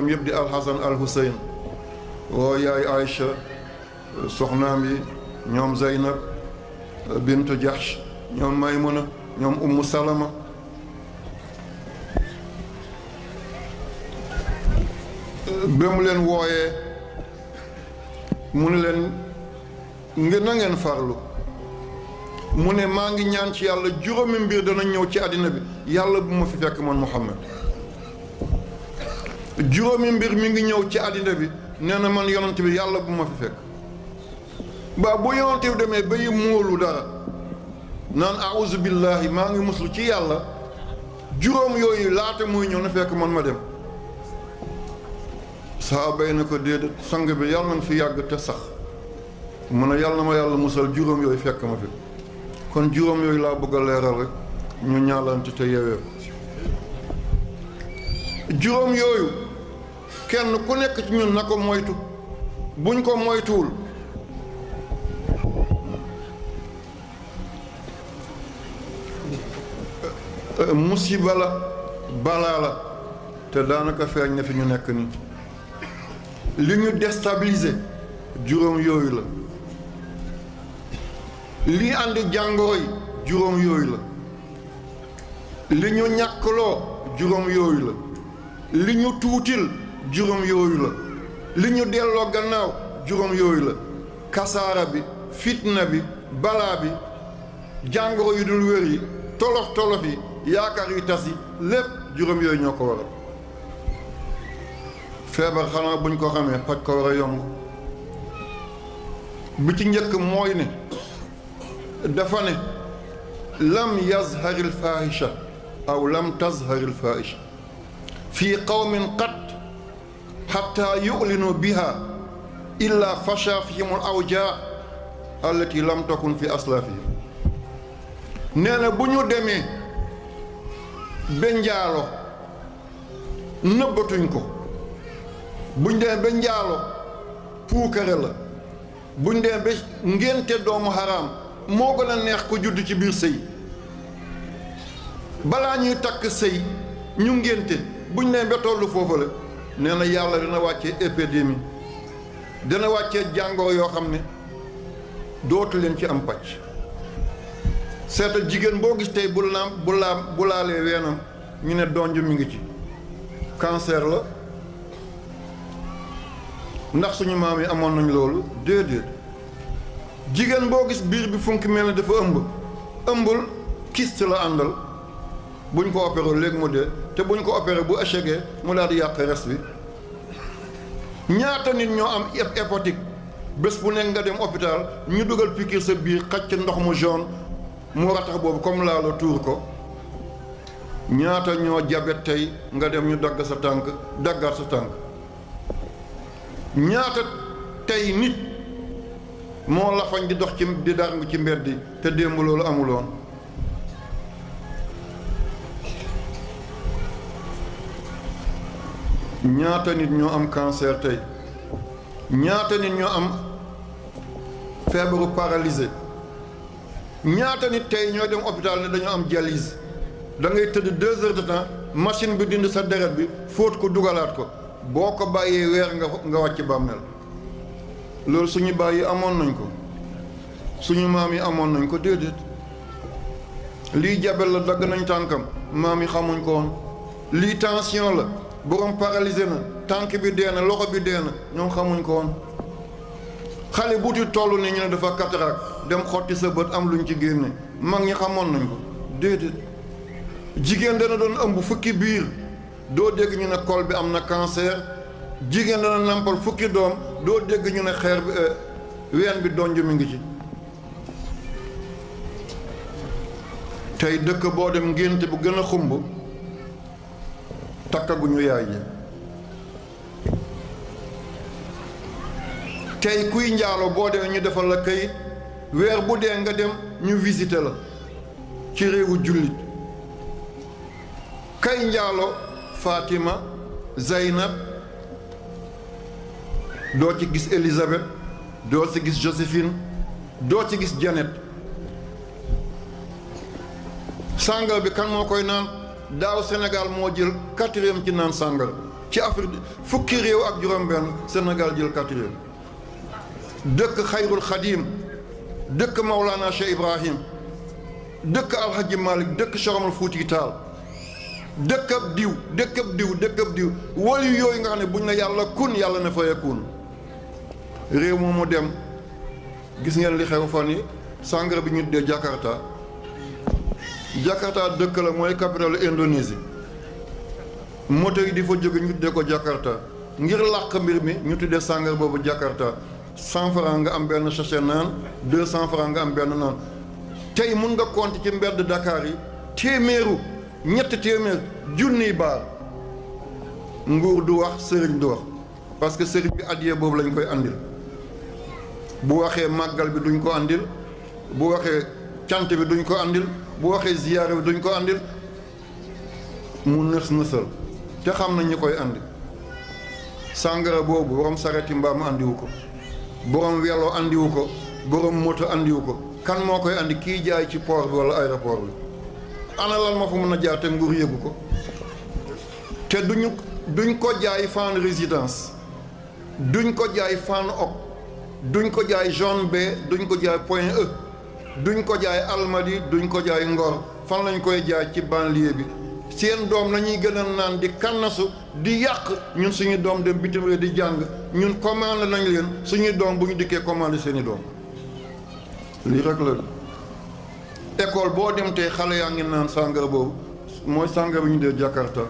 am yëpp di alxasan alhusayn woo yaay Aïcha soxnaam yi ñoom Zeynab bintu Jahsh ñoom Maymuna ñoom Ummu Salama ba mu leen wooyee mu ne leen na ngeen farlu mu ne maa ngi ñaan ci yàlla juróomi mbir dana ñëw ci àddina bi yàlla bu ma fi fekk man Muhammad juróomi mbir mi ngi ñëw ci àddina bi nee na man yonent bi yàlla bu ma fi fekk ba bu yonent bi demee bay móolu dara naan auzu billahi maa ngi muslu ci yàlla juróom yooyu laata muy ñëw na fekk man ma dem saaba yi na ko déedéet sang bi yàlla na fi yàgg te sax mu ne yàlla na ma yàlla musal juróom yooyu fekk ma fi kon juróom yooyu laa bëgg a leeral rek ñu ñaalante te yewee juróom yooyu kenn ku nekk ci ñun na ko moytu buñ ko moytuwul musiba la balaa la te daanaka feeñ na fi ñu nekk ni li ñu déstabiliser juróom yooyu la li andi jàngoro yi juróom yooyu la li ñu ñàkkloo juróom yooyu la li ñu tuutil juróom yooyu la li ñu delloo gannaaw juróom yooyu la kasaara bi fitna bi balaa bi jàngoro yu dul wér yi tolof tolof yi yaakaar yu tas yi lépp juróom yooyu ñoo ko waral feebar xanaa buñ ko xamee paj ko war a yomb bi ci njëkk mooy ne dafa ne lam yazharil fahisha aw lam tazharil fahisha fii qawmin qat xatta yu'linu biha illa fasha fihimul awjaa allati lam takun fi aslafihim nee na bu ñu demee ba njaalo nëbbatuñ ko buñ demee ba njaalo puukare la buñ demee ba ngénte doomu xaraam moo gën a neex ko judd ci biir sëy balaa ñuy takk sëy ñu ngénte buñ demee ba tollu foofu la nee na yàlla dina wàccee épidémie dina wàccee jàngoro yoo xam ne dootu leen ci am pàcc seetal jigéen boo gis tey bu laalee weenam ñu ne donj mi ngi ci cancer la ndax suñu maam yi amoon nañ loolu déedéet jigéen boo gis biir bi funki mel ne dafa ëmbul kyste la àndal buñ ko opéré léegi mu dee te buñ ko opéré bu échecgee mu daal di yàq res bi ñaata nit ñoo am hépatique bés bu nekk nga dem hôpital ñu dugal piqûre sa biir xacc ndox mu jaune mu ratax boobu comme laa la tuur ko ñaata ñoo jabet tey nga dem ñu dagg sa tànk daggaat sa tànk ñaata tey nit moo lafañ di dox di darngu ci mbedd yi te démb loolu amuloon ñaata nit ñoo am cancer tey ñaata nit ñoo am feebaru paralysé ñaata nit tey ñoo dem hôpital ne dañoo am dialyse da ngay tëdd 2 heures de temps machine bi dindi sa deret bi fóot ko dugalaat ko boo ko bàyyee weer nga wàcc bàmmeel loolu suñu bàyyi amoon nañ ko suñu maam yi amoon nañ ko déedéet lii jabel la dagg nañ tànkam maam yi xamuñ ko woon lii tension la borom paralysé na tànk bi dee na loxo bi dee na ñoom xamuñ ko woon xale buuti toll ni ñu ne dafa cataracte dem xotti sa bët am luñ ci génne mag ñi xamoon nañ ko déedéet jigéen dana doon ëmb fukki biir doo dégg ñu ne col bi am na cancer jigéen dana nampal fukki doom doo dégg ñu ne xeer bi ween bi donj mi ngi ci tey dëkk boo dem ngénte bu gën a xumb takkaguñu yaay ji tey kuy njaalo boo demee ñu defal la kayit weer bu dee nga dem ñu visité la ci réewu jullit kay njaalo Fatima Zeynab doo ci gis Élisabeth doo ci gis Joséphine doo ci gis Janet sàngal bi kan moo koy naan daaw Sénégal moo jël 4e ci naan sàngal ci Afrique fukki réew ak juróom-benn Sénégal jël 4e dëkk Xayrul Xadim dëkk Maulana Cheikh Ibrahim dëkk Alhaji Malick dëkk Cheikh Omar Fouti Tall dëkkab diw dëkkab diw dëkkab diw wali yooyu nga xam ne buñ ne yàlla kun yàlla na fa yakun réew moomu dem gis ngeen li xew fan yi sàngara bi ñu tuddee Jakarta Jakarta dëkk la mooy capitale Indonésie moto yi di fa jóge ñu tuddee ko Jakarta ngir làq mbir mi ñu tuddee sàngara boobu Jakarta 100 francs nga am benn sachet naan 200 francs nga am benn naan tey mun nga compter ci mbedd Dakar yi ñetti téeméer junniy baar nguur du wax sëriñ du wax parce que sëriñ bi addiya boobu lañ koy andil bu waxee màggal bi duñ ko andil bu waxee cant bi duñ ko andil bu waxee ziyaara bi duñ ko andil mu nës nësal te xam na ñi koy andi sàngara boobu borom sareti mbaam andiwu ko borom welo andiwu ko borom moto andiwu ko kan moo koy andi kii jaay ci port bi wala aéroport bi ana lan ma fa mën a jaar te nguur yëgu ko te duñ ko jaay Fann Résidence duñ ko jaay Fann Ok duñ ko jaay Zone B duñ ko jaay Point E duñ ko jaay Almadies duñ ko jaay Ngor fan lañ koy jaay ci banlieue bi seen doom nañuy gën a naan di kannasu di yàq ñun suñu doom dem bitim réew di jàng ñun commandé nañ leen suñuy doom bu ñu dikkee commandé seeni doom lii rek la école boo dem tey xale yaa ngi naan sàngara boobu mooy sàngara bi ñu dee Jakarta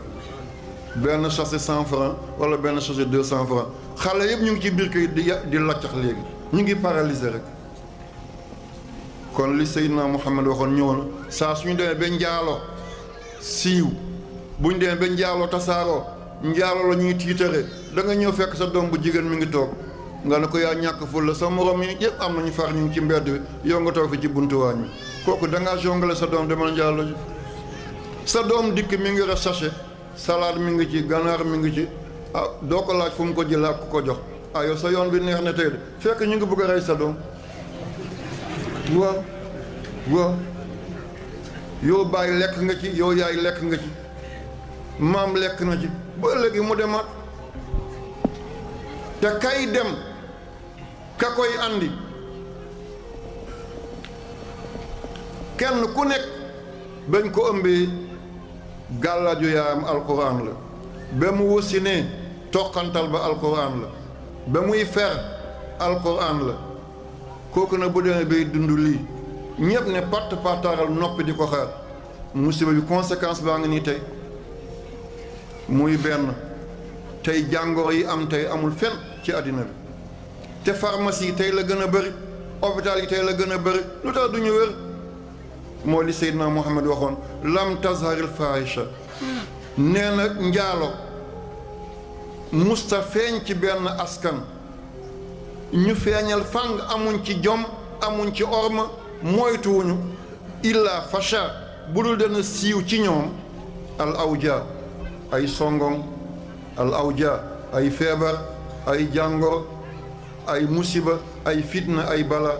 benn sachet 100 francs wala benn sachet 200 francs xale yëpp ñu ngi ci biir kay di laccax léegi ñu ngi paralysé rek kon li Seydina Muhammad waxoon ñëw na saa suñu demee ba njaaloo siiw buñ demee ba njaaloo tasaaroo njaaloo la ñuy tiitare da nga ñëw fekk sa doom bu jigéen mi ngi toog nga ne ko yaa ñàkk fulla sa morom yi yëpp am nañu far ñu ngi ci mbedd bi yow nga toog fi ci buntu waañ mi kooku da ngaa jongale sa doom demal njaaloo ji sa doom dikk mi ngi ref sachet salade mi ngi ci ganaar mi ngi ci ah doo ko laaj fu mu ko jëlee ak ku ko jox ah yow sa yoon bi neex na tey de fekk ñu ngi bëgg a rey sa doom waaw yow bàyyi lekk nga ci yow yaay lekk nga ci maam lekk na ci ba léegi mu demaat te kay dem ka koy andi kenn ku nekk bañ ko ëmbee gàllaaju yaayam alquran la ba mu wasinee toqantal ba alquran la ba muy fer alquran la kooku na bu demee bay dund lii ñëpp ne patt partaaral noppi di ko xaar musiba bi conséquence baa ngi nii tey muy benn tey jàngoro yi am tey amul fenn ci àddina bi te pharmacie yi tey la gën a bëri hôpital yi tey la gën a bëri lu tax du ñu wér moo li Seydina Muhammad waxoon lam tazharil fahisha nee na njaalo musta feeñ ci benn askan ñu feeñal fang amuñ ci jom amuñ ci orma moytuwuñu illa fasha bu dul dana siiw ci ñoom al awja ay songong al awja ay feebar ay jàngoro ay musiba ay fitna ay bala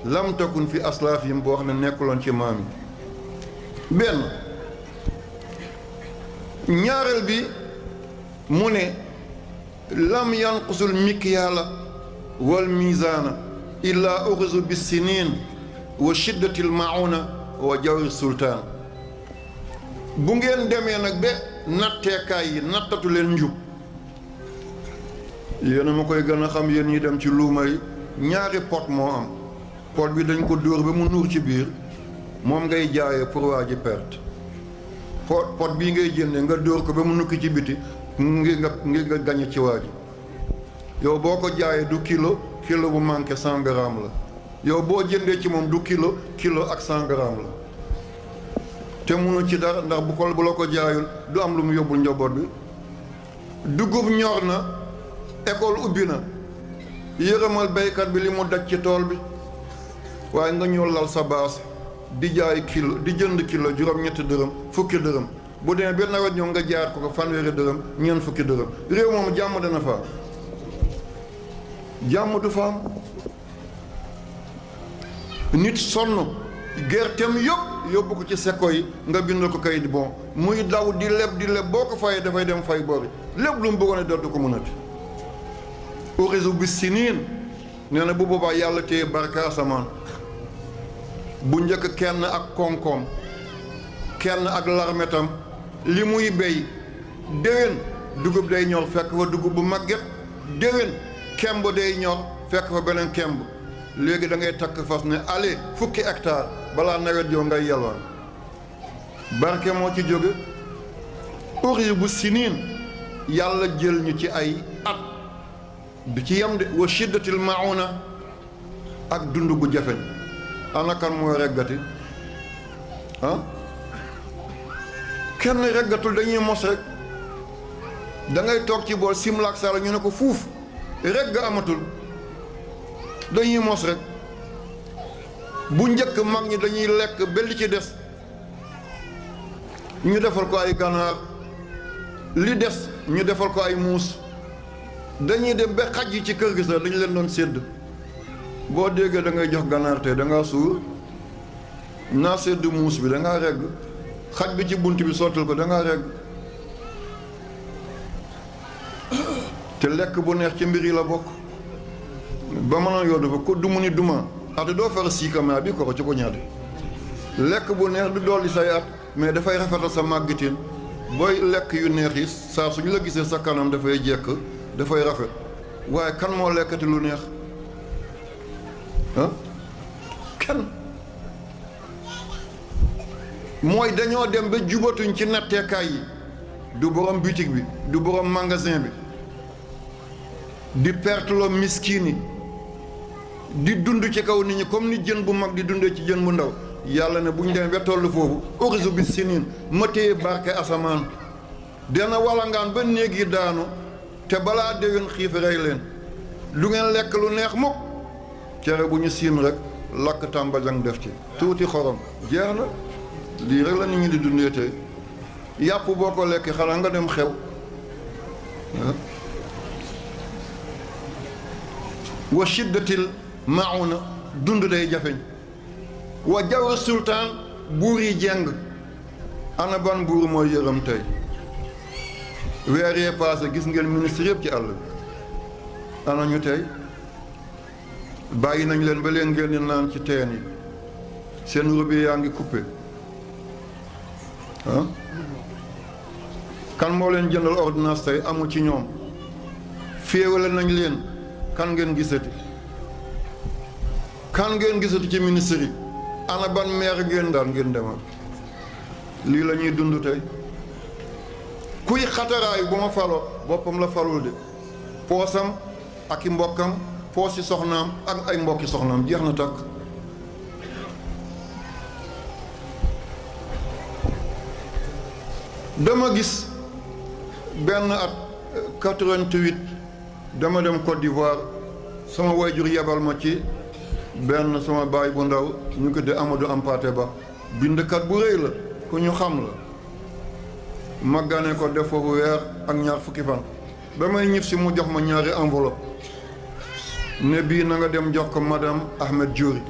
lam takun fi aslaafihim boo xam ne nekkuloon ci maam yi benn ñaareel bi mu ne lam yanqusul mikyaala wal miizaana illaa uxizu bis siniin wa shiddatil mauna wa jawri sultaan bu ngeen demee nag ba natteekaay yi nattatu leen njub yéen a ma koy gën a xam yéen ñi dem ci luuma yi ñaari pot moo am pot bi dañ ko dóor ba mu nuur ci biir moom ngay jaayee pour waa ji perte pot bii ngay jënde nga dóor ko ba mu nukki ci biti ngir nga gañe ci waa ji yow boo ko jaayee du kilo bu manqué 100 grammes la yow boo jëndee ci moom du kilo ak 100 grammes la te munu ci dara ndax bu la ko jaayul du am lu mu yóbbul njaboot bi dugub ñor na école ubbi na yërëmal béykat bi li mu daj ci tool bi waaye nga ñëw lal sa baas di jaay kilo di jënd kilo juróom-ñetti dërëm fukki dërëm bu demee ba nawet ñëw nga jaar ko fanweeri dërëm ñeent fukki dërëm réew moom jàmm dana fa jàmm du fa am nit sonn gerteem yëpp yóbbu ko ci sekko yi nga bindal ko kayit bon muy daw di leb boo ko fayee dafay dem fay bori lépp lu mu bëggoon a dootu ko mënati urisu bi siniin nee na bu boobaa yàlla téye barka asamaan bu njëkk kenn ak koom-koom kenn ak larmetam li muy béy déwén dugub day ñor fekk fa dugub bu màgget déwén kemb day ñor fekk fa beneen kemb léegi da ngay takk fas ne allez fukki hectare balaa nawet yow ngay yelwaan barke moo ci jóge uri bu siniin yàlla jël ñu ci ay at du ci yem de wa shiddatil mauna ak dund gu jafeñ ana kan mooy reggati ah kenn reggatul dañuy mos rek da ngay toog ci bool simlaak sala ñu ne ko fuuf regg amatul dañuy mos rek bu njëkk mag ñi dañuy lekk ba li ci des ñu defal ko ay ganaar li des ñu defal ko ay muus dañuy dem ba xaj yi ci kër gi sax dañu leen doon sédd boo déggee da ngay jox ganaar te da ngaa suur naa sédd muus bi da ngaa regg xaj bi ci bunt bi sottal ko da ngaa regg te lekk bu neex ci mbir yi la bokk ba mënoon yoo dafa ko dumu ni duma ate doo fara siikamaa bi ko ci ko ñaade lekk bu neex du dolli say at mais dafay rafetal sa màggitin booy lekk yu neex yi saa suñu la gisee sa kanam dafay jekk dafay rafet waaye kan moo lekkati lu neex ah kan mooy dañoo dem ba jubatuñ ci natteekaay yi du borom boutique bi du borom magasin bi di perteloo miskin yi di dund ci kaw nit ñi comme ni jën bu mag di dundee ci jën bu ndaw yàlla ne bu ñu demee ba toll foofu urisu bi sinin ma téye barke asamaan dana walangaan ba néeg yi daanu te balaa déwén xiif rey leen lu ngeen lekk lu neex mukk cere bu ñu siin rek lakk tàmbajang def ci tuuti xorom jeex na lii rek la nit ñi di dundee tey yàpp boo ko lekk xanaa nga dem xew wa shiddatil mauna dund day jafeñ wa jawr sultaan buur yi jeng ana ban buur mooy yërëm tey weer yee passé gis ngeen ministre yëpp ci àll bi ana ñu tey bàyyi nañ leen ba leen ngeen di naan ci teen yi seen robinet yaa ngi coupé ah kan moo leen jëndal ordonnance tey amul ci ñoom féewale nañ leen kan ngeen gisati ci ministre yi ana ban maire ngeen daan ngeen demal lii la ñuy dund tey kuy xataraayu bu ma faloo boppam la falul de poosam ak i mbokkam poos yi soxnaam ak ay mbokki soxnaam jeex na takk dama gis benn at 88 dama dem Côte d'Ivoire sama wayjur yebal ma ci benn sama baay bu ndaw ñu ko de Amadou Hampâté Bâ bindkat bu rëy la ku ñu xam la ma gane ko def foofu weer ak ñaar fukki fan ba may ñib si mu jox ma ñaari enveloppe ne bii na nga dem jox ko madame Ahmed Diori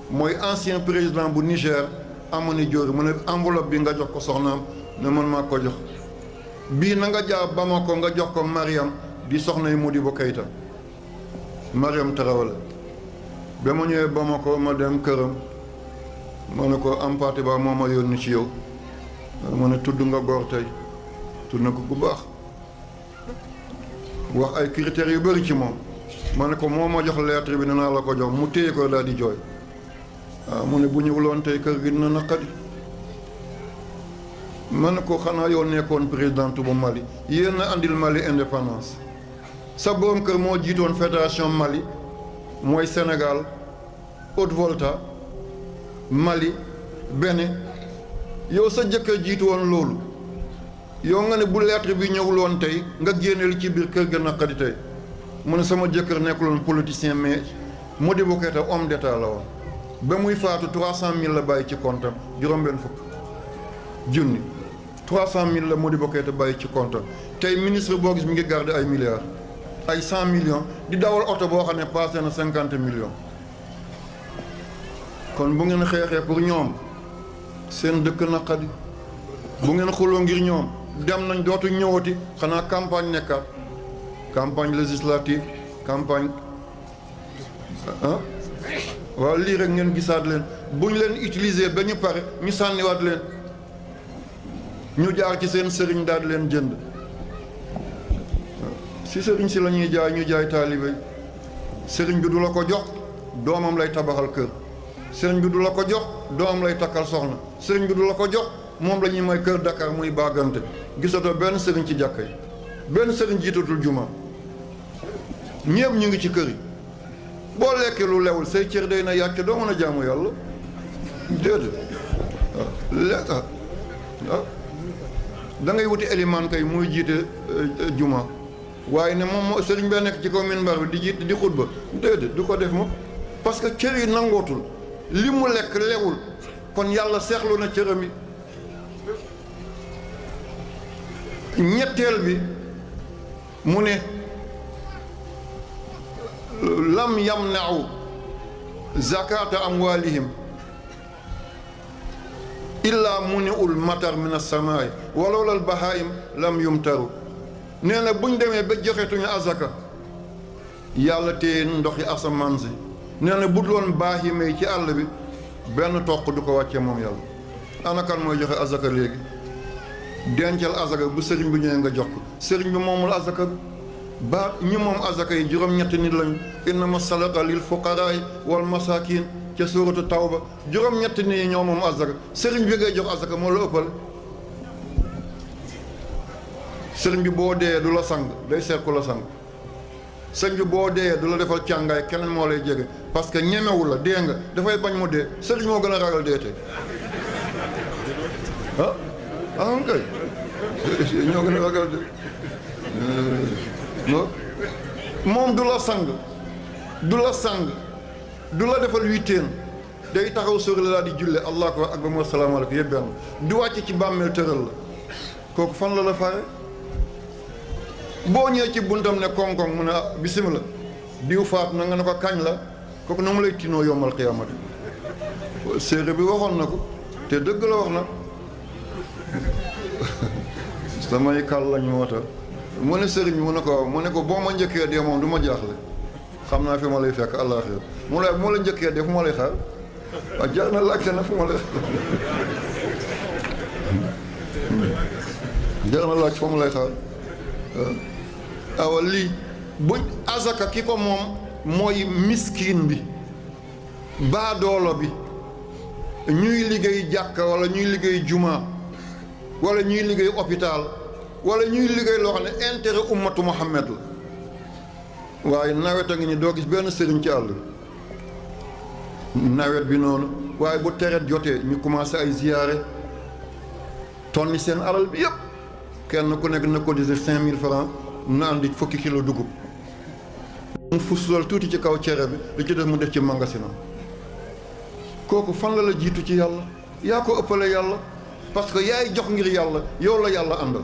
mooy ancien président bu Niger Amani Diori mu ne enveloppe bi nga jox ko soxnaam ne man maa ko jox bii na nga jaar Bamako nga jox ko Mariam di soxnay Modibo Keïta Mariam Traoré ba ma ñëwee Bamako ma dem këram ma ne ko Hampâté Bâ moo ma yónni ci yow ma ne tudd nga góor tey tudd na ko ku baax wax ay critères yu bëri ci moom ma ne ko moo ma jox lettre bi ne naa la ko jox mu téye ko daal di jooy waaw mu ne bu ñëwuloon tey kër gi dina naqadi ma ne ko xanaa yow nekkoon présidente bu Mali yéen a andil Mali indépendance sa borom kër moo jiitoon fédération Mali mooy Sénégal Haute-Volta Mali Bénin yow sa jëkkër jiitu woon loolu yow nga ne bu lettre bi ñëwuloon tey nga génneel ci biir kër ga naqadi tey mu ne sama jëkkër nekkuloon politicien mais Modibo Keïta homme d'état la woon ba muy faatu 300 000 la bàyyi ci comptam juróom-benn fukk junni 300 000 la Modibo Keïta bàyyi ci comptam tey ministre boo gis mi ngi garder ay milliards ay 100 millions di dawal oto boo xam ne passé na 50 millions kon bu ngeen xeexee pour ñoom seen dëkk naqadi bu ngeen xuloo ngir ñoom dem nañ dootu ñëwati xanaa campagne nekkaat campagne législative campagne waaw lii rek ngeen gisaat leen bu ñu leen utiliser ba ñu pare ñu sànniwaat leen ñu jaar ci seen sëriñ daal di leen jënd si sëriñ si la ñuy jaay ñu jaay taalibe sëriñ bi du la ko jox doomam lay tabaxal kër sëriñ bi du la ko jox doomam lay takkal soxna sëriñ bi du la ko jox moom la ñuy may kër Dakar muy baagante gisatoo benn sëriñ ci jàkka yi benn sëriñ jiitatul juma ñépp ñu ngi ci kër yi boo lekkee lu lewul say cër day na yàcc doo mën a jaamu yàlla déedéet da ngay wuti élimaan kay muy jiite juma waaye ne moom sëriñ bee nekk ci kaw minbar bi di jiite di xutba déedéet du ko def ma parce que cër yi nangootul li mu lekk lewul kon yàlla seexlu na cëram yi ñetteel bi mu ne lam yamna'u zakata amwalihim illa muni'ul matar min as-samaa'i walawla al-bahaa'im lam yumtaru nee na buñ demee ba joxetuñu azaka yàlla téye ndoxi asamaan si nee na bu doon baahima yi ci àll bi benn toq du ko wàccee moom yàlla ana kan mooy joxe azaka léegi dencal azaka bu sëriñ bi ñëwee nga jox ko sëriñ bi moomul azaka bi ba ñi moom azaka yi juróom-ñetti nit lañu innama sadaqa lil fuqaraay wal masakin ca suuratu tawba juróom-ñetti nit yi ñoo moom azaka sëriñ bi ngay jox azaka moo la ëppal sëriñ bi boo dee du la sang day seet ku la sang sëriñ bi boo dee du la defal càngaay keneen moo lay jege parce que ñemewu la dee nga dafay bañ mu dee sëriñ moo gën a ragal dee tey kay ñoo gën a ragal dee moom du la sang du la sang du la defal witteen day taxaw sori la daal di julle allahu akbar wa salaamaaleykum yëpp benn du wàcc ci bàmmeel tëral la kooku fan la fare boo ñëwee ci buntam ne koŋ-koŋ mu ne bismillah diw faat na nga ne ko kañ la kooku na mu lay tinoo yombal xiyaamati séeréer bi waxoon na ko te dëgg la wax na samay kàll lañ moo tax mu ne sëriñ bi mu ne ko waaw mu ne ko boo ma njëkkee dee moom du ma jaaxle xam naa fi ma lay fekk àllaaxira mu la moo la njëkkee dee fu ma lay xaar waaw jar na laajte na fu ma lay jar na laaj fu ma lay xaar awa lii buñ azaka ki ko moom mooy miskin bi baadoolo bi ñuy liggéey jàkka wala ñuy liggéey juma wala ñuy liggéey hôpital wala ñuy liggéey loo xam ne intérêt ummatu Muhammad la waaye nawet a ngi ni doo gis benn sëriñ ci àll nawet bi noonu waaye bu tereet jotee ñu commencé ay ziyaare tonni seen alal bi yëpp kenn ku nekk na cotiser 5000 francs na andi fukki kilo dugub mu fuslal tuuti ci kaw cere bi li ci def mu def ci magasinam kooku fan la jiitu ci yàlla yaa ko ëppale yàlla parce que yaay jox ngir yàlla yow la yàlla àndal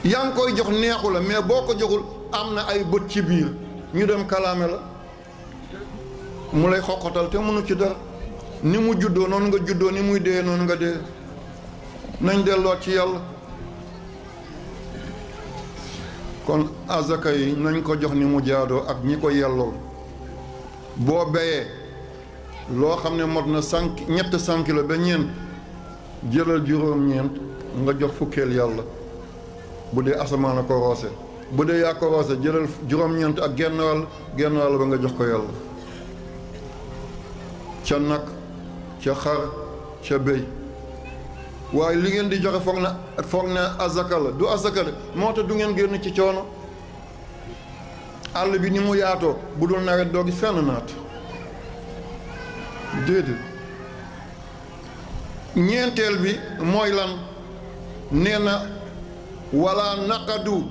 yaa ngi koy jox neexu la mais boo ko joxul am na ay bët ci biir ñu dem kalaame la mu lay xoqatal te mënu ci dara ni mu juddoo noonu nga juddoo ni muy dee noonu nga dee nañ delluwaat ci yàlla kon azaka yi nañ ko jox ni mu jaadoo ak ñi ko yelloo boo béyee loo xam ne mot na ñett 100 kilo ba ñeent jëlal juróom-ñeent nga jox fukkeel yàlla bu dee asamaan a ko roose bu dee yaa ko roose jëlal juróom-ñeent ak genn wàll ba nga jox ko yàlla ca nag ca xar ca béy waaye li ngeen di joxe foog na azaka la du azaka de moo tax du ngeen génn ci coono àll bi ni mu yaatoo bu dul nawet doo gis fenn naat déedéet ñeenteel bi mooy lan nee na wala naqadu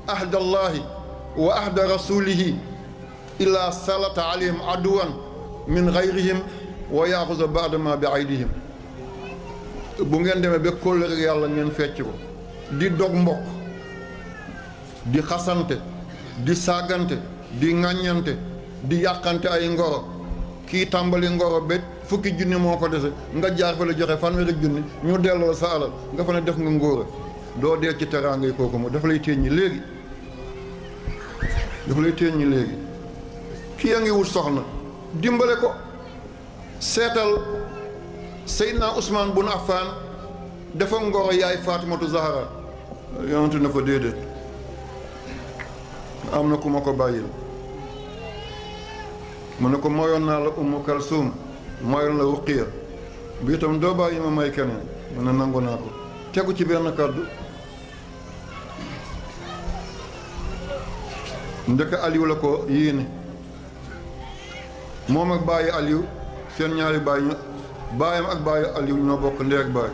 ahdallahi wa ahda rasulihi illa salata alayhim aduwan min gayrihim wa yaaxuza baada ma bi aydihim bu ngeen demee ba kóllëre yàlla ngeen fecc ko di dog mbokk di xasante di saagante di ŋàññante di yàqante ay ngoro kii tàmbali ngoro ba fukki junni moo ko dese nga jaar fa la joxe fanweeri junni ñu delloo sa alal nga fa ne def nga ngóora doo dee ci teraanga yi kooku mu dafa lay téeññi léegi kii a ngi wut soxna dimbale ko seetal Seydina Ousmane bun Affan dafa ngoro yaay Fatimatu Zahra yonentu na ko déedéet am na ku ma ko bàyyil mu ne ko mayoon naa la Ummu Kalsum mayoon la Ruqiya bi itam doo bàyyi ma may keneen mu ne nangu naa ko tegu ci benn kàddu ndek Aliou la ko yéene moom ak bàyyi Aliou seen ñaari bàyyi baayam ak bàyyi Aliou ñoo bokk ndey ak baay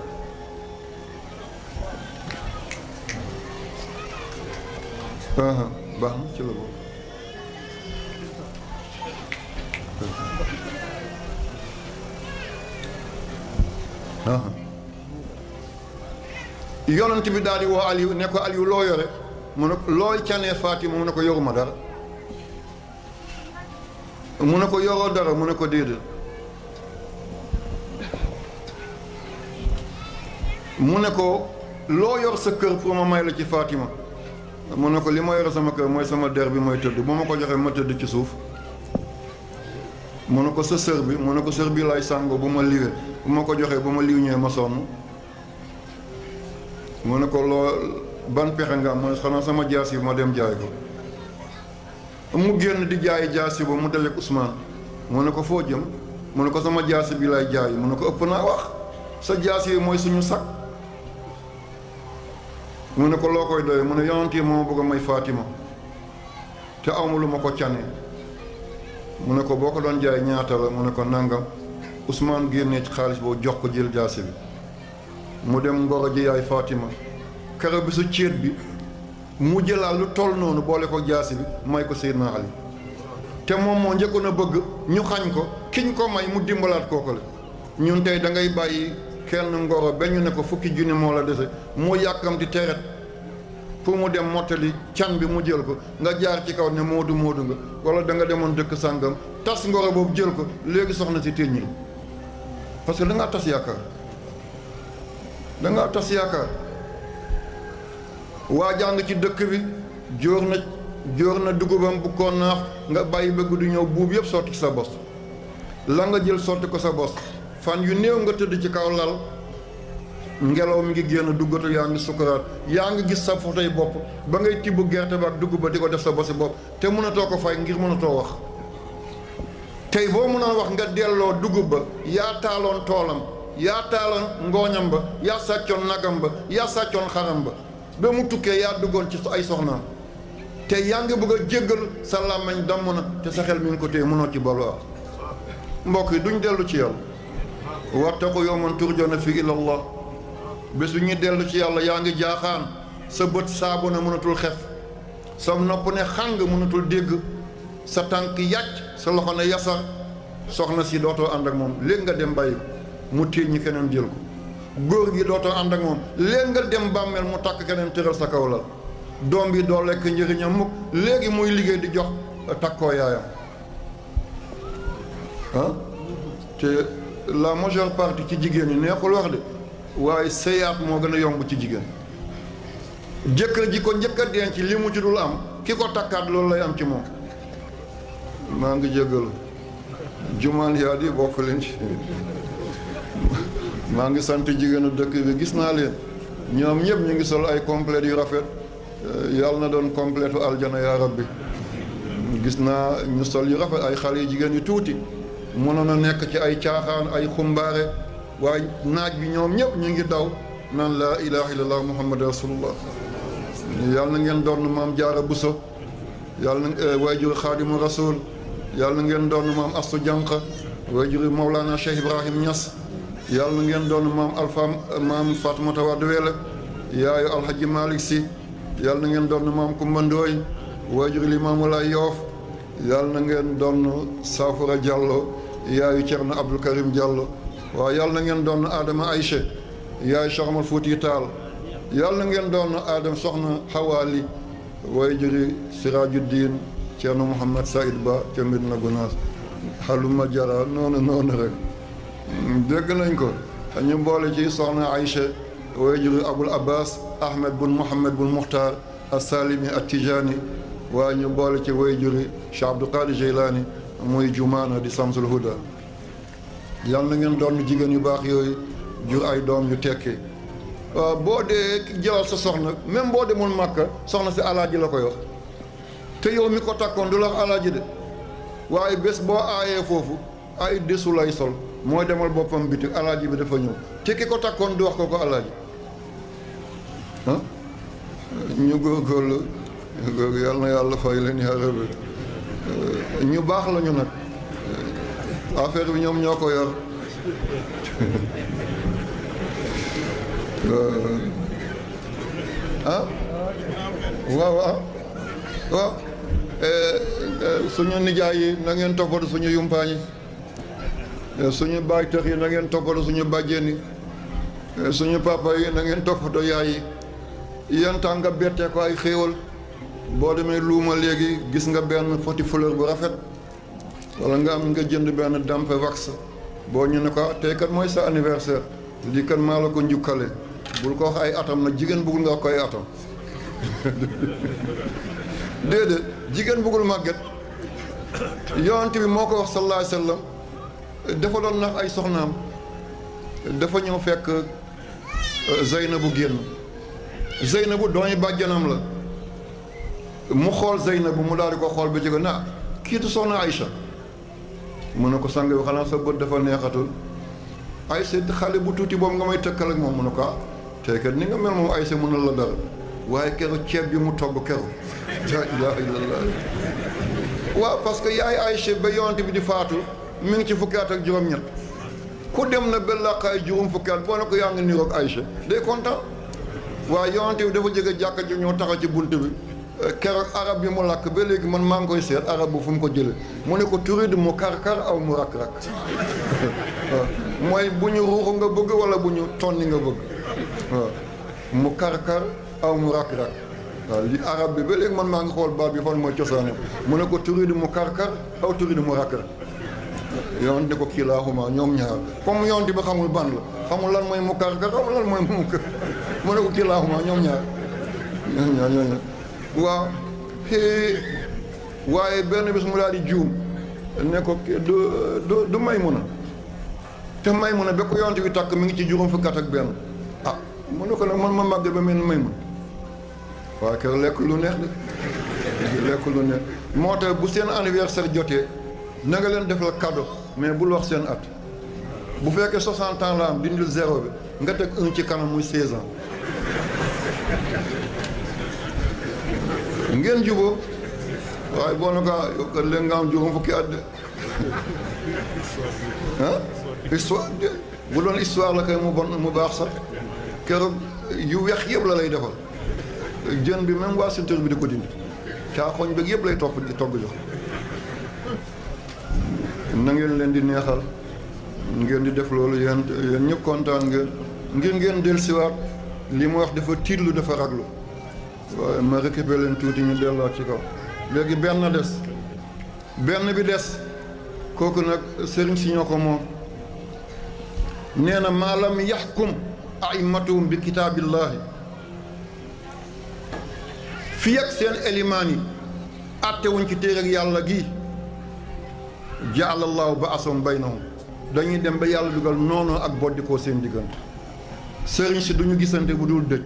baax na ci la bokk yonent bi daal di woo Aliou ne ko Aliou loo yore mu ne ko looy canee Fatima mu ne ko yoruma dara mu ne ko yoroo dara mu ne ko déedéet mu ne ko loo yor sa kër pour ma may la ci Fatima mu ne ko li ma yore sama kër mooy sama der bi mooy tëdd bu ma ko joxee ma tëdd ci suuf mu ne ko sa sër bi mu ne ko sër bi lay sàngoo bu ma liwee bu ma ko joxee bu ma liw ñëwee ma sonn mu ne ko loo ban pexe nga am mu ne xanaa sama jaas yi ma dem jaay ko mu génn di jaay jaasi ba mu dajeek Ousmane mu ne ko foo jëm mu ne ko sama jaasi bi lay jaay mu ne ko ëpp naa wax sa jaasi yi mooy suñu sakk mu ne ko loo koy doyee mu ne yonent yi moo bëgg a may Fatima te awma lu ma ko canee mu ne ko boo ko doon jaay ñaata la mu ne ko nangam Ousmane génnee ci xaalis boobu jox ko jël jaasi bi mu dem ngoro ji yaay Fatima kero bi su céet bi mu jëlaat lu toll noonu boole ko jaasi bi may ko Seydina Ali te moom moo njëkkoon a bëgg ñu xañ ko kiñ ko may mu dimbalaat kooku la ñun tey da ngay bàyyi kenn ngoro ba ñu ne ko fukki junni moo la dese moo yàkkamti teret pour mu dem mottali can bi mu jël ko nga jaar ci kaw ne moodu nga wala da nga demoon dëkk sàngam tas ngoro boobu jël ko léegi soxna si téññil parce que da ngaa tas yaakaar waa jàng ci dëkk bi jóor na dugubam bu ko naax nga bàyyi ba guddi ñëw buub yëpp sotti ci sa bos la nga jël sotti ko sa bos fan yu néew nga tëdd ci kaw lal ngelaw mi ngi génn duggatu yaa ngi sukkuraat yaa ngi gis sa fotoy bopp ba ngay tibb gerte ba ak dugub ba di ko def sa bosi bopp te mënatoo ko fay ngir mënatoo wax tey boo mënoon wax nga delloo dugub ba yaa taaloon toolam yaa taaloon ngooñam ba yaa sàccoon nagam ba yaa sàccoon xaram ba mu tukkee yaa duggoon ci ay soxnaam te yaa ngi bëgg a jéggal sa làmmiñ damm na te sa xel mi ngi ko téye mënoo ci balu ak mbokk yi duñ dellu ci yàlla wattaqu yawman turjawna fiihi ila Allah bés bi ñuy dellu ci yàlla yaa ngi jaaxaan sa bët saabu na mënatul xef sa nopp ne xàng mënatul dégg sa tànk yàcc sa loxo ne yasar soxna si dootoo ànd ak moom léegi nga dem bàyyi mu téye ñi keneen jël ko góor gi dootoo ànd ak moom léegi nga dem bàmmeel mu takk keneen tëral sa kaw lal doom bi doo lekk njëriñam mukk léegi muy liggéey di jox takkoo yaayam te la majeure partie ci jigéen ñi neexul wax de waaye sëyaat moo gën a yomb ci jigéen jëkkër ji ko njëkk a denc li mu ci dul am ki ko takkaat loolu lay am ci moom maa ngi jégalu jumaan yaa di bokk leen ci maa ngi sant jigéenu dëkk bi gis naa leen ñoom ñëpp ñu ngi sol ay complètes yu rafet yàlla na doon complétu aljana yaa rabbi gis naa ñu sol yu rafet ay xale yu jigéen yu tuuti mënoon a nekk ci ay caaxaan ay xumbaare waaye naaj bi ñoom ñëpp ñu ngi daw naan laa ilaha illallah muhammad rasulullah yàlla na ngeen doon maam jaara buso yàlla na waajur xaadimu rasul yàlla na ngeen doon maam astu jànq waajur mawlana cheikh ibrahim ñas yàlla na ngeen doon maam alfa maam fatimata wadd wele yaayu alhaji malik si yàlla na ngeen doon maam kumba ndooy waajur limaamu lay yoof yàlla na ngeen doon saafara Diallo yaayu Cerno Abdul Karim Diallo waaw yàlla na ngeen doon Adama Aïché yaayu Cheikh Omar Fouti Tall yàlla na ngeen doon Adama soxna Xawaali way juri Sirajuddin Ceerno Mouhamed Saïd Ba ca Medina Gounass xaluma jara noonu rek dégg nañ ko. ñu boole ci soxna Aïcha waajuru Abul Abbas Ahmed bun Mouhamed bun Muxtaar as-Salimi at-Tijani waaye ñu boole ci waajuri Cheikh Abdul Qadir Jeylaani muy Jumaana di Samsul Huda. yal na ngeen doon jigéen yu baax yooyu jur ay doom yu tekki. waaw boo dee jëlal sa soxna même boo demoon Màkka soxna si alaaji la koy wax te yow mi ko takkoon du la wax alaaji de waaye bés boo aayee foofu ay desu lay sol mooy demal boppam bitik alaaji bi dafa ñëw te ki ko takkoon du wax ko alaaji ah ñu góorgóorlu yal na yàlla fay leen yaa rabbi ñu baax lañu nag affaire bi ñoom ñoo ko yor waaw suñu nijaay yi na ngeen toppatoo suñu yumpaañ yi suñu baay tëx yi na ngeen toppatoo suñu bàjjeen yi suñu papa yi na ngeen toppatoo yaay yi yéen tax nga bettee ko ay xéewal boo demee luuma léegi gis nga benn foti fleur bu rafet wala nga am nga jënd benn dampe wax boo ñu ne ko tey kat mooy sa anniversaire lii kat maa la ko njukkale bul ko wax ay atam nag jigéen bëggul nga koy atam déedéet jigéen bëggul màgget yonent bi moo ko wax sallallahu alayhi wa sallam dafa doon nax ay soxnaam dafa ñëw fekk Zeynabu génn Zeynabu doomi bàjjanam la mu xool Zeynabu mu daal di ko xool ba jóge na kii du soxna Aïcha mu ne ko sang bi xanaa sa bët dafa neexatul Aïcha xale bu tuuti boobu nga may tëkkal ak moom mu ne ko tey kat ni nga mel moom Aïcha mën na la dara waaye keroog ceeb bi mu togg keroog la ilaha illallah waaw parce que yaay Aïcha ba yonent bi di faatu mi ngi ci fukki at ak juróom-ñett ku dem na ba làq ay juróom fukki at boo ne ko yaa ngi niroog Aïcha day kontaan waaye yonent bi dafa jóge jàkka ji ñoo taxaw ci bunt bi keroog arab bi mu làkk ba léegi man maa ngi koy seet arab bu fu mu ko jële mu ne ko turidu mu kar-kar aw mu rak-rak waaw mooy bu ñu ruuxu nga bëgg wala bu ñu tonni nga bëgg waaw mu kar-kar aw mu rak-rak waaw li arab bi ba léegi man maa ngi xool baat bi fan mooy cosaanam mu ne ko turidu mu kar-kar aw turidu mu rak-rak yoon ne ko kii laaxuma ñoom ñaar comme yoon bi xamul ban la xamul lan mooy mu kar-kar xamul lan mooy mu kër mu ne ko kii laaxuma ñoom ñaar waaw waaye benn bis mu daal di juum ne ko du Maymuna te Maymuna ba ko yonent bi takk mi ngi ci juróom fukki at ak benn mu ne ko nag man ma màgg ba mel ni Maymuna waaye kër lekk lu neex de lekk lu neex moo tax bu seen anniversaire jotee na nga leen defal cadeau mais bul wax seen at bu fekkee 60 ans la am dindil zéro bi nga teg 1 ci kanam muy 16 ans ngeen jubóo waaye boo na ko yow kat léegi nga am juróom fukki at de histoire de bu doon histoire la kay mu bon mu baax sax keroog yu weex yëpp la lay defal jën bi même waa ceinture bi di ko dindi caaxooñ beeg yëpp lay topp di togg jox na ngeen leen di neexal ngeen di def loolu yéen ñëpp kontaan ngeen dellusiwaat li mu wax dafa tiitlu dafa raglu waaye ma récupéré leen tuuti ñu delluwaat ci kaw léegi benn bi des kooku nag sëriñ si ñoo ko moom nee na maalam yaxkum a'immatuhum bi kitaabillahi fi ak seen elimaan yi attewuñ ci téere ak yàlla gi ja'alallahu ba'asahum baynahum dañuy dem ba yàlla dugal noonu ak boddikoo seen diggante sëriñ si duñu gisante bu dul dëj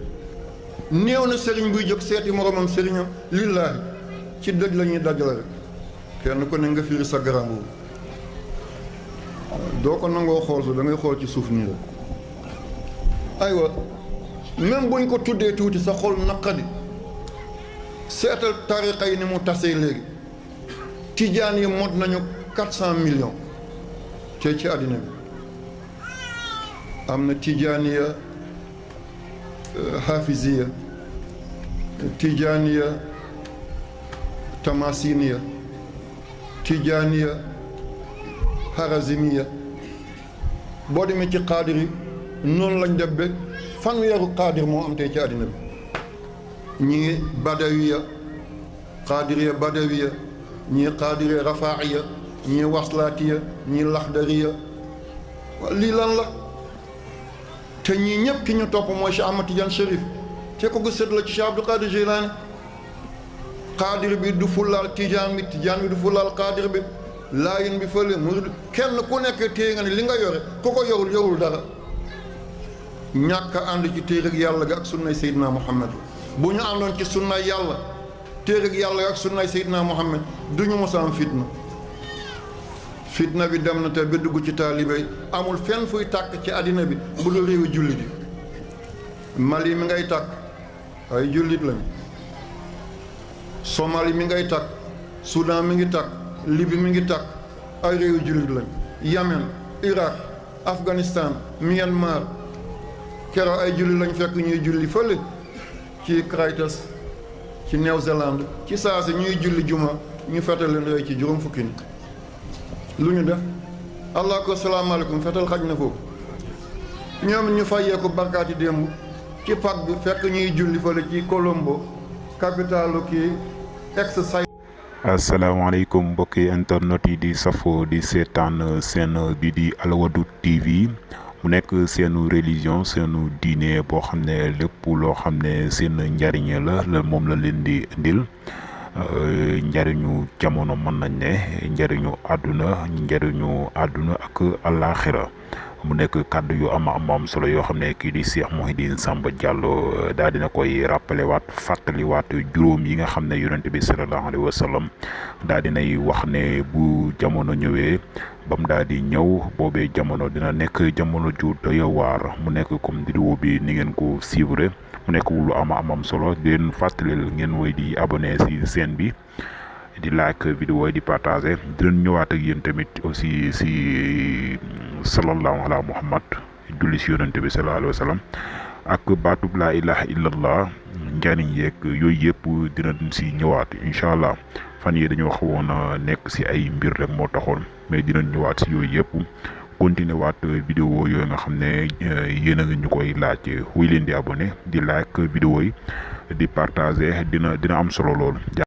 néew na sëriñ buy jóg seeti moromam sëriñam lillaahi ci dëj la ñuy dajale rek kenn ku ne nga firi sa garam boobu doo ko nangoo xool su da ngay xool ci suuf nii rek aywa même buñ ko tuddee tuuti sa xol naqadi seetal tariqa yi ni mu tasee léegi tijaan yi mot nañu 400 millions te ci àddina bi am na tijaaniya hafiziya tijaaniya tamasiniya tijaaniya harazimiya boo demee ci xaadir yi noonu lañ def ba fanweeru xaadir moo am tey ci àddina bi ñii badawiya xaadiriya badawiya ñii qaadiriya rafaa'iya ñii waslaatiya ñii laxdariya lii lan la te ñii ñëpp ki ñu topp mooy Cheikh Ahmad Tidiane Chérif te ko sët la ci Cheikh Abdou Qadir Jilani qaadir bi du fulaal tijaan bi du fulaal qaadir bi laayin bi fële murid kenn ku nekk téye nga ne li nga yore ku ko yorul dara ñàkk a ànd ci téere ak yàlla ga ak sunnay Seydina Muhammad bu ñu àndoon ci sunnay yàlla téere ak yàlla ga ak sunnay Seydina Muhammad du ñu mos a am fitna bi dem na te ba dugg ci taalibe amul fenn fuy tàkk ci àddina bi bu dul réewi jullit yi Mali mi ngay tàkk ay jullit lañ Somalie mi ngay tàkk Soudan mi ngi tàkk Libye mi ngi tàkk ay réewi jullit lañ Yemen Irak Afghanistan Myanmar keroog ay jullit lañ fekk ñuy julli fële ci Christchurch ci New-Zélande ci saa si ñuy julli juma ñu fetal leen rey ci juróom fukki nit lu ñu def allah ko salaamaaleykum fetal xaj na foofu ñoom ñu fayee ko barkaati démb ci pak bi fekk ñuy julli fële ci Colombo capitalu kii ex-say asalaamaaleykum mbokki internet yi di safo di seetaan seen bi di Al Wadoud TV mu nekk seenu religion seenu diine boo xam ne lépp loo xam ne seen njariñ la moom la leen di indil njariñu jamono mën nañ ne njariñu àdduna ak àllaaxira mu nekk kàddu yu am solo yoo xam ne kii di Cheikh Mouhidine Samba Diallo daal dina koy rappelé waat fàttaliwaat juróom yi nga xam ne yonent bi sallallahu alayhi wa sallam daal dinay wax ne bu jamono ñëwee ba mu daal di ñëw boobee jamono dina nekk jamono ju doy waar mu nekk comme vidéo bi ni ngeen ko suivre mu nekk lu am solo di leen fàttalil ngeen woy di abonné si chaîne bi di like vidéo yi di partager di leen ñëwaat ak yéen tamit aussi si sallallahu ala muhammad julli si yonente bi sallallahu alayhi wa sallam ak baatub laa ilaha illallah njariñ yeeg yooyu yëpp dinañ si ñëwaat incha allah fan yi dañoo xawoon a nekk si ay mbir rek moo taxoon mais dinañ ñëwaat si yooyu yëpp continuer waat vidéo yooyu nga xam ne yéen a ngi ñu koy laaj wuy leen di abonné di like vidéo yi di partager dina am solo lool.